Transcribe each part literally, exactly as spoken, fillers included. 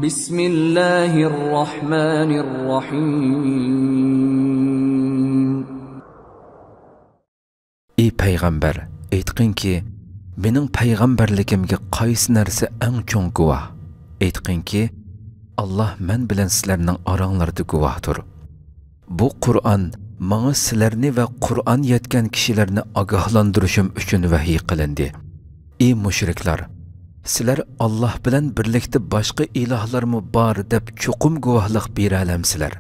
بسم الله الرحمن الرحيم. ئى پەيغەمبەر، ئېيتقىنكى، مېنىڭ پەيغەمبەرلىكىمگە قايسى نەرسە ئەڭ چوڭ گۇۋاھ؟ ئېيتقىنكى، ئاللاھ مەن بىلەن سىلەرنىڭ ئاراڭلاردا گۇۋاھتۇر. بۇ قۇرئان ماڭا سىلەرنى ۋە قۇرئان يەتكەن كىشىلەرنى ئاگاھلاندۇرۇشۇم ئۈچۈن ۋەھىي قىلىندى. ئى مۇشرىكلار! سىلەر ئاللاھ بىلەن بىرلىكتە باشقا ئىلاھلارمۇ بار دەپ چوقۇم گۇۋاھلىق بېرەلەمسىلەر؟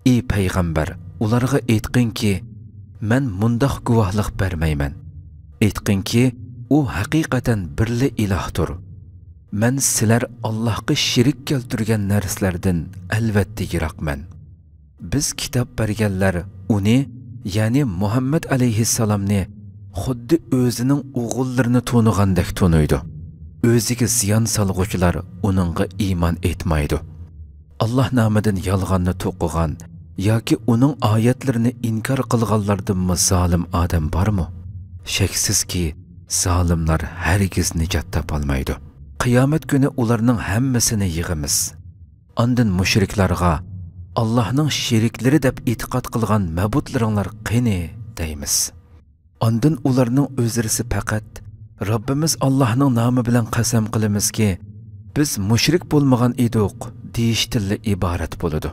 ئى پەيغەمبەر، ئۇلارغا ئېيتقىنكى، مەن مۇنداق گۇۋاھلىق بەرمەيمەن. ئېيتقىنكى، ئۇ ھەقىقەتەن بىرلا ئىلاھتۇر. مەن سىلەر ئاللاھقا شېرىك كەلتۈرگەن نەرسىلەردىن ئەلۋەتتە يىراقمەن. بىز كىتاب بەرگەنلەر ئۇنى، يەنى مۇھەممەد ئەلەيھىسسالامنى خۇددى ئۆزىنىڭ ئوغۇللىرىنى تونۇغاندەك تونۇيدۇ. ئۆزىگە زىيان سالغۇچىلار ئۇنىڭغا ئىمان ئېيتمايدۇ. ئاللاھ نامىدىن يالغاننى توقۇغان ياكى ئۇنىڭ ئايەتلىرىنى ئىنكار قىلغانلاردىنمۇ زالىم ئادەم بارمۇ؟ شەكسىزكى، زالىملار ھەرگىز نىجات تاپالمايدۇ. قىيامەت كۈنى ئۇلارنىڭ ھەممىسىنى يىغىمىز. ئاندىن مۇشرىكلارغا، ئاللاھنىڭ شېرىكلىرى دەپ ئېتىقاد قىلغان مەبۇدلىرىڭلار قېنى؟ دەيمىز. ئاندىن ئۇلارنىڭ ئۆزرىسى پەقەت، رەببىمىز ئاللاھنىڭ نامى بىلەن قەسەم قىلىمىزكى، بىز مۇشرىك بولمىغان ئىدۇق، دېيىشتىنلا ئىبارەت بولىدۇ.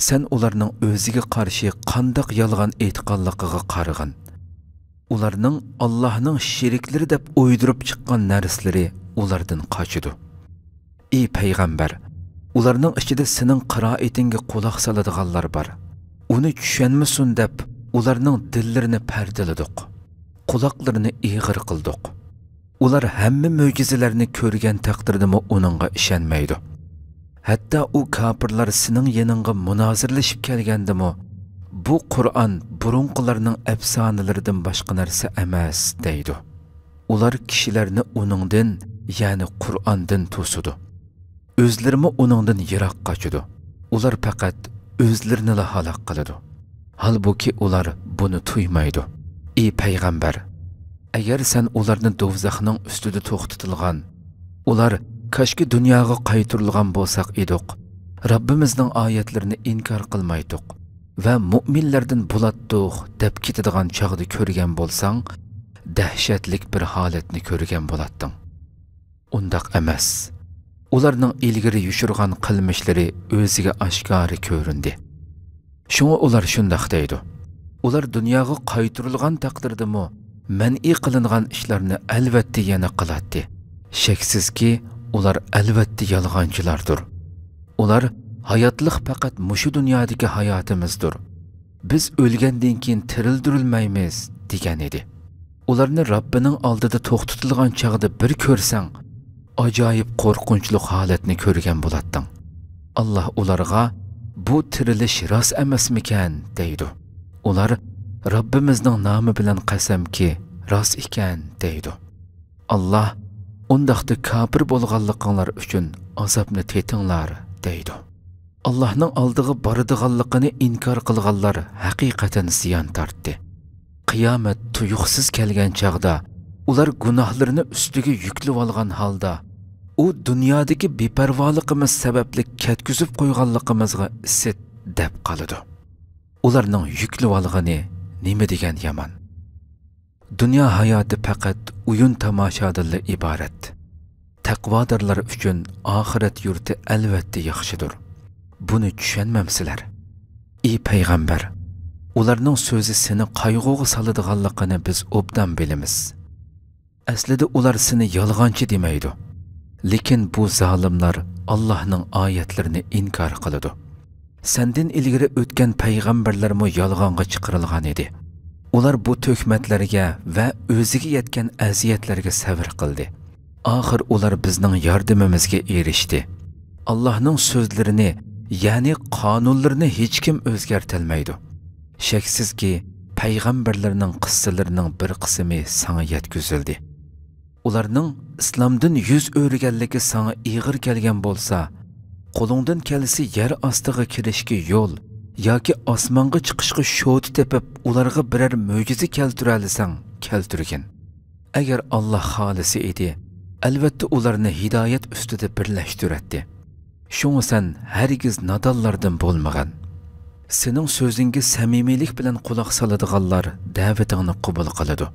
سەن ئۇلارنىڭ ئۆزىگە قارشى قانداق يالغان ئېيتقانلىقىغا قارىغىن. ئۇلارنىڭ ئاللاھنىڭ شېرىكلىرى دەپ ئويدۇرۇپ چىققان نەرسىلىرى ئۇلاردىن قاچىدۇ. ئى پەيغەمبەر، ئۇلارنىڭ ئىچىدە سېنىڭ قىرائىتىڭگە قۇلاق سالىدىغانلار بار. ئۇنى چۈشەنمىسۇن دەپ، ئۇلارنىڭ دىللىرىنى پەردىلىدۇق، قۇلاقلىرىنى ئېغىر قىلدۇق. ئۇلار ھەممە مۆجىزىلەرنى كۆرگەن تەقدىردىمۇ ئۇنىڭغا ئىشەنمەيدۇ. ھەتتا ئۇ كاپىرلار سېنىڭ يېنىڭغا مۇنازىرىلىشىپ كەلگەندىمۇ، بۇ قۇرئان بۇرۇنقىلارنىڭ ئەپسانىلىرىدىن باشقا نەرسە ئەمەس، دەيدۇ. ئۇلار كىشىلەرنى ئۇنىڭدىن، يەنى قۇرئاندىن توسىدۇ. ئۆزلىرىمۇ ئۇنىڭدىن يىراق قاچىدۇ. ئۇلار پەقەت ئۆزلىرىنىلا ھالاك قىلىدۇ. ھالبۇكى، ئۇلار بۇنى تۇيمايدۇ. ئى پەيغەمبەر! ئەگەر سەن ئۇلارنى دوزاخنىڭ ئۈستىدە توختىتىلغان، ئۇلار، كاشكى دۇنياغا قايتۇرۇلغان بولساق ئىدۇق، رەببىمىزنىڭ ئايەتلىرىنى ئىنكار قىلمايتتۇق ۋە مۇئمىنلەردىن بولاتتۇق، دەپ كېتىدىغان چاغدا كۆرگەن بولساڭ، دەھشەتلىك بىر ھالەتنى كۆرگەن بولاتتىڭ. ئۇنداق ئەمەس. ئۇلارنىڭ ئىلگىرى يوشۇرغان قىلمىشلىرى ئۆزىگە ئاشكارا كۆرۈندى. شۇڭا ئۇلار شۇنداق دەيدۇ. ئۇلار دۇنياغا قايتۇرۇلغان تەقدىردىمۇ مەنئى قىلىنغان ئىشلارنى ئەلۋەتتە يەنە قىلاتتى. شەكسىزكى، ئۇلار ئەلۋەتتە يالغانچىلاردۇر. ئۇلار، ھاياتلىق پەقەت مۇشۇ دۇنيادىكى ھاياتىمىزدۇر. بىز ئۆلگەندىن كېيىن تىرىلدۈرۈلمەيمىز، دېگەن ئىدى. ئۇلارنى رەببىنىڭ ئالدىدا توختىتىلغان چاغدا بىر كۆرسەڭ، ئاجايىپ قورقۇنچلۇق ھالەتنى كۆرگەن بولاتتىڭ. ئاللاھ ئۇلارغا، بۇ تىرىلىش راست ئەمەسمىكەن؟ دەيدۇ. ئۇلار، رەببىمىزنىڭ نامى بىلەن قەسەمكى، راست ئىكەن، دەيدۇ. ئاللاھ، ئۇنداقتا كاپىر بولغانلىقىڭلار ئۈچۈن ئازابنى تېتىڭلار، دەيدۇ. ئاللاھنىڭ ئالدىغا بارىدىغانلىقىنى ئىنكار قىلغانلار ھەقىقەتەن زىيان تارتتى. قىيامەت تۇيۇقسىز كەلگەن چاغدا ئۇلار گۇناھلىرىنى ئۈستىگە يۈكلىۋالغان ھالدا، ئۇ دۇنيادىكى بىپەرۋالىقىمىز سەۋەبلىك كەتكۈزۈپ قويغانلىقىمىزغا ئىسىت دەپ قالىدۇ. ئۇلارنىڭ يۈكلىۋالغىنى نېمە دېگەن يامان! دۇنيا ھاياتى پەقەت ئويۇن-تاماشادىنلا ئىبارەت. تەقۋادارلار ئۈچۈن ئاخىرەت يۇرتى ئەلۋەتتە ياخشىدۇر. بۇنى چۈشەنمەمسىلەر؟ ئى پەيغەمبەر، ئۇلارنىڭ سۆزى سېنى قايغۇغا سالىدىغانلىقىنى بىز ئوبدان بىلىمىز. ئەسلىدە ئۇلار سېنى يالغانچى دېمەيدۇ. لېكىن بۇ زالىملار ئاللاھنىڭ ئايەتلىرىنى ئىنكار قىلىدۇ. سەندىن ئىلگىرى ئۆتكەن پەيغەمبەرلەرمۇ يالغانغا چىقىرىلغان ئىدى. ئۇلار بۇ تۆھمەتلەرگە ۋە ئۆزىگە يەتكەن ئەزىيەتلەرگە سەۋر قىلدى. ئاخىر ئۇلار بىزنىڭ ياردىمىمىزگە ئېرىشتى. ئاللاھنىڭ سۆزلىرىنى، يەنى قانۇنلىرىنى ھېچكىم ئۆزگەرتەلمەيدۇ. شەكسىزكى، پەيغەمبەرلەرنىڭ قىسسىلىرىنىڭ بىر قىسمى ساڭا يەتكۈزۈلدى. ئۇلارنىڭ ئىسلامدىن يۈز ئۆرۈگەنلىكى ساڭا ئېغىر كەلگەن بولسا، قولۇڭدىن كەلسە يەر ئاستىغا كىرىشكە يول ياكى ئاسمانغا چىقىشقا شوتا تېپىپ، ئۇلارغا بىرەر مۆجىزە كەلتۈرەلىسەڭ، كەلتۈرگىن. ئەگەر ئاللاھ خالىسا ئىدى، ئەلۋەتتە ئۇلارنى ھىدايەت ئۈستىدە بىرلەشتۈرەتتى. شۇڭا سەن ھەرگىز نادانلاردىن بولمىغىن. سېنىڭ سۆزۈڭگە سەمىمىيلىك بىلەن قۇلاق سالىدىغانلار دەۋىتىڭنى قوبۇل قىلىدۇ.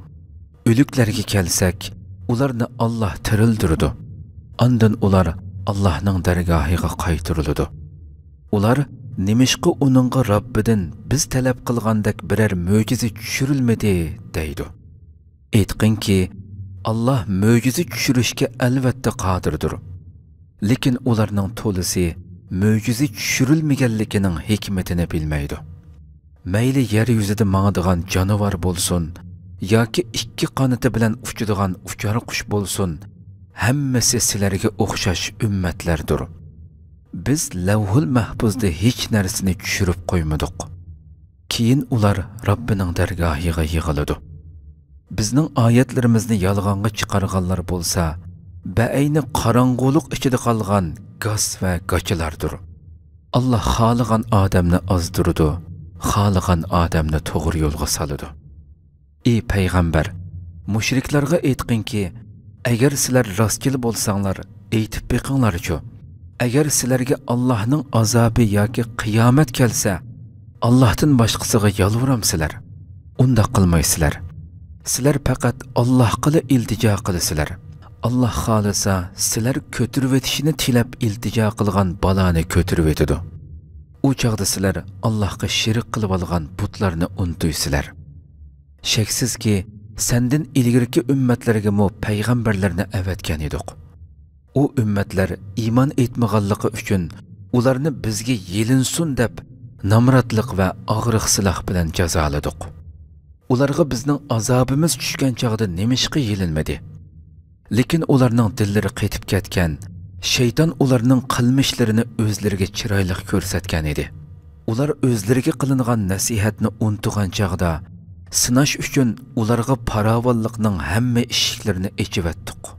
ئۆلۈكلەرگە كەلسەك، ئۇلارنى ئاللاھ تىرىلدۈرىدۇ. ئاندىن ئۇلار ئاللاھنىڭ دەرگاھىغا قايتۇرۇلىدۇ. ئۇلار نېمىشقا ئۇنىڭغا رەببىدىن بىز تەلەپ قىلغاندەك بىرەر مۆجىزە چۈشۈرۈلمىدى دەيدۇ. ئېيتقىنكى، ئاللاھ مۆجىزە چۈشۈرۈشكە ئەلۋەتتە قادىردۇر. لېكىن ئۇلارنىڭ تولىسى مۆجىزە چۈشۈرۈلمىگەنلىكىنىڭ ھېكمىتىنى بىلمەيدۇ. مەيلى يەر يۈزىدە ماڭىدىغان جانىۋار بولسۇن ياكى ئىككى قانىتى بىلەن ئۇچىدىغان ئۇچار قۇش بولسۇن، ھەممىسى سىلەرگە ئوخشاش ئۈممەتلەردۇر. بىز لەۋھۇل مەھپۇزدا ھېچ نەرسىنى چۈشۈرۈپ قويمىدۇق. كېيىن ئۇلار رەببىنىڭ دەرگاھىغا يىغىلىدۇ. بىزنىڭ ئايەتلىرىمىزنى يالغانغا چىقارغانلار بولسا، بەئەينى قاراڭغۇلۇق ئىچىدە قالغان گاس ۋە گاچىلاردۇر. ئاللاھ خالىغان ئادەمنى ئازدۇرىدۇ، خالىغان ئادەمنى توغرا يولغا سالىدۇ. ئى پەيغەمبەر، مۇشرىكلارغا ئېيتقىنكى، ئەگەر سىلەر راستچىل بولساڭلار، ئېيتىپ بېقىڭلارچۇ، ئەگەر سىلەرگە ئاللاھنىڭ ئازابى ياكى قىيامەت كەلسە، ئاللاھتىن باشقىسىغا يالۋۇرامسىلەر؟ ئۇنداق قىلمايسىلەر. سىلەر پەقەت ئاللاھقىلا ئىلتىجا قىلىسىلەر. ئاللاھ خالىسا، سىلەر كۆتۈرۈۋېتىشىنى تىلەپ ئىلتىجا قىلغان بالانى كۆتۈرۈۋېتىدۇ. ئۇ چاغدا سىلەر ئاللاھقا شېرىك قىلىۋالغان بۇتلارنى ئۇنتۇيسىلەر. شەكسىزكى، سەندىن ئىلگىرىكى ئۈممەتلەرگىمۇ پەيغەمبەرلەرنى ئەۋەتكەن ئىدۇق. ئۇ ئۈممەتلەر ئىمان ئېيتمىغانلىقى ئۈچۈن ئۇلارنى بىزگە يېلىنسۇن دەپ نامراتلىق ۋە ئاغرىق سىلاھ بىلەن جازالىدۇق. ئۇلارغا بىزنىڭ ئازابىمىز چۈشكەن چاغدا نېمىشقا يېلىنمىدى؟ لېكىن ئۇلارنىڭ دىللىرى قېتىپ كەتكەن، شەيتان ئۇلارنىڭ قىلمىشلىرىنى ئۆزلىرىگە چىرايلىق كۆرسەتكەن ئىدى. ئۇلار ئۆزلىرىگە قىلىنغان نەسىھەتنى ئۇنتۇغان چاغدا، سىناش ئۈچۈن ئۇلارغا پاراۋانلىقنىڭ ھەممە ئىشىكلىرىنى ئېچىۋەتتۇق.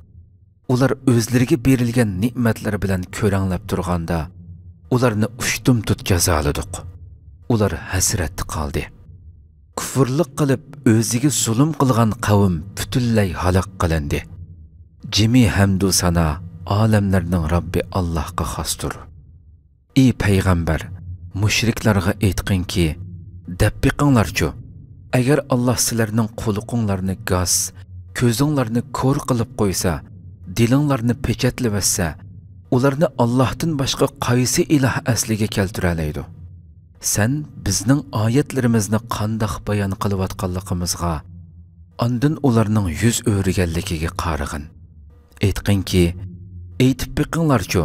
ئۇلار ئۆزلىرىگە بېرىلگەن نېمەتلەر بىلەن كۆرەڭلەپ تۇرغاندا، ئۇلارنى ئۇشتۇمتۇت جازالىدۇق. ئۇلار ھەسرەتتە قالدى. كۇفرلۇق قىلىپ ئۆزىگە زۇلۇم قىلغان قەۋم پۈتۈنلەي ھالاك قىلىندى. جىمى ھەمدۇ سانا ئالەملەرنىڭ رەببى ئاللاھقا خاستۇر. ئى پەيغەمبەر، مۇشرىكلارغا ئېيتقىنكى، دەپ بېقىڭلارچۇ، ئەگەر ئاللاھ سىلەرنىڭ قۇلىقىڭلارنى گاس، كۆزۈڭلارنى كور قىلىپ قويسا، دىلىڭلارنى پېچەتلىۋەتسە، ئۇلارنى ئاللاھتىن باشقا قايسى ئىلاھ ئەسلىگە كەلتۈرەلەيدۇ؟ سەن بىزنىڭ ئايەتلىرىمىزنى قانداق بايان قىلىۋاتقانلىقىمىزغا، ئاندىن ئۇلارنىڭ يۈز ئۆرۈگەنلىكىگە قارىغىن. ئېيتقىنكى، ئېيتىپ بېقىڭلارچۇ،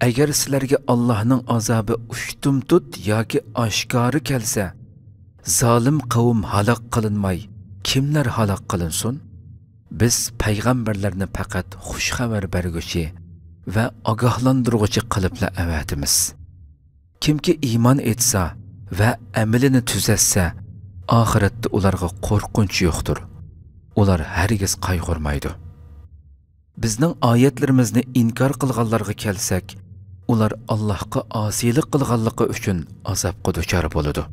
ئەگەر سىلەرگە ئاللاھنىڭ ئازابى ئۇشتۇمتۇت ياكى ئاشكارا كەلسە، زالىم قەۋم ھالاك قىلىنماي، كىملەر ھالاك قىلىنسۇن؟ بىز پەيغەمبەرلەرنى پەقەت خۇش خەۋەر بەرگۈچى ۋە ئاگاھلاندۇرغۇچى قىلىپلا ئەۋەتىمىز. كىمكى ئىمان ئېيتسا ۋە ئەمىلىنى تۈزەتسە، ئاخىرەتتە ئۇلارغا قورقۇنچ يوقتۇر. ئۇلار ھەرگىز قايغۇرمايدۇ. بىزنىڭ ئايەتلىرىمىزنى ئىنكار قىلغانلارغا كەلسەك، ئۇلار ئاللاھقا ئاسىيلىق قىلغانلىقى ئۈچۈن ئازابقا دۇچار بولىدۇ.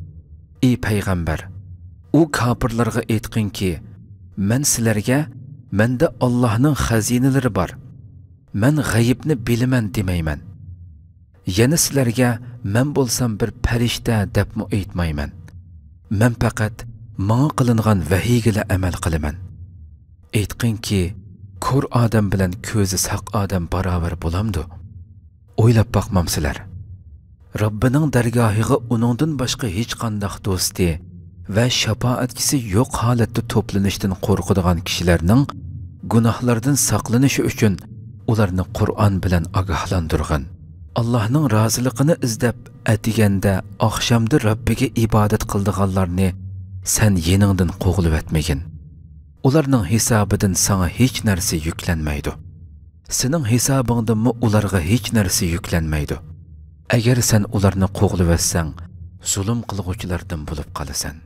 ئى پەيغەمبەر، ئۇ كاپىرلارغا ئېيتقىنكى، مەن سىلەرگە، مەندە ئاللاھنىڭ خەزىنىلىرى بار، مەن غەيىبنى بىلىمەن دېمەيمەن. يەنە سىلەرگە مەن بولسام بىر پەرىشتە دەپمۇ ئېيتمايمەن. مەن پەقەت ماڭا قىلىنغان ۋەھىيگىلا ئەمەل قىلىمەن. ئېيتقىنكى، كور ئادەم بىلەن كۆزى ساق ئادەم باراۋەر بولامدۇ؟ ئويلاپ باقمامسىلەر؟ رەببىنىڭ دەرگاھىغا ئۇنىڭدىن باشقا ھېچقانداق دوستى ۋە شاپائەتچىسى يوق ھالەتتە توپلىنىشتىن قورقىدىغان كىشىلەرنىڭ گۇناھلاردىن ساقلىنىشى ئۈچۈن ئۇلارنى قۇرئان بىلەن ئاگاھلاندۇرغىن. ئاللاھنىڭ رازىلىقىنى ئىزدەپ، ئەتىگەندە، ئاخشامدا رەببىگە ئىبادەت قىلىدىغانلارنى سەن يېنىڭدىن قوغلىۋەتمىگىن. ئۇلارنىڭ ھېسابىدىن ساڭا ھېچ نەرسە يۈكلەنمەيدۇ. سېنىڭ ھېسابىڭدىنمۇ ئۇلارغا ھېچ نەرسە يۈكلەنمەيدۇ. ئەگەر سەن ئۇلارنى قوغلىۋەتسەڭ، زۇلۇم قىلغۇچىلاردىن بولۇپ قالىسەن.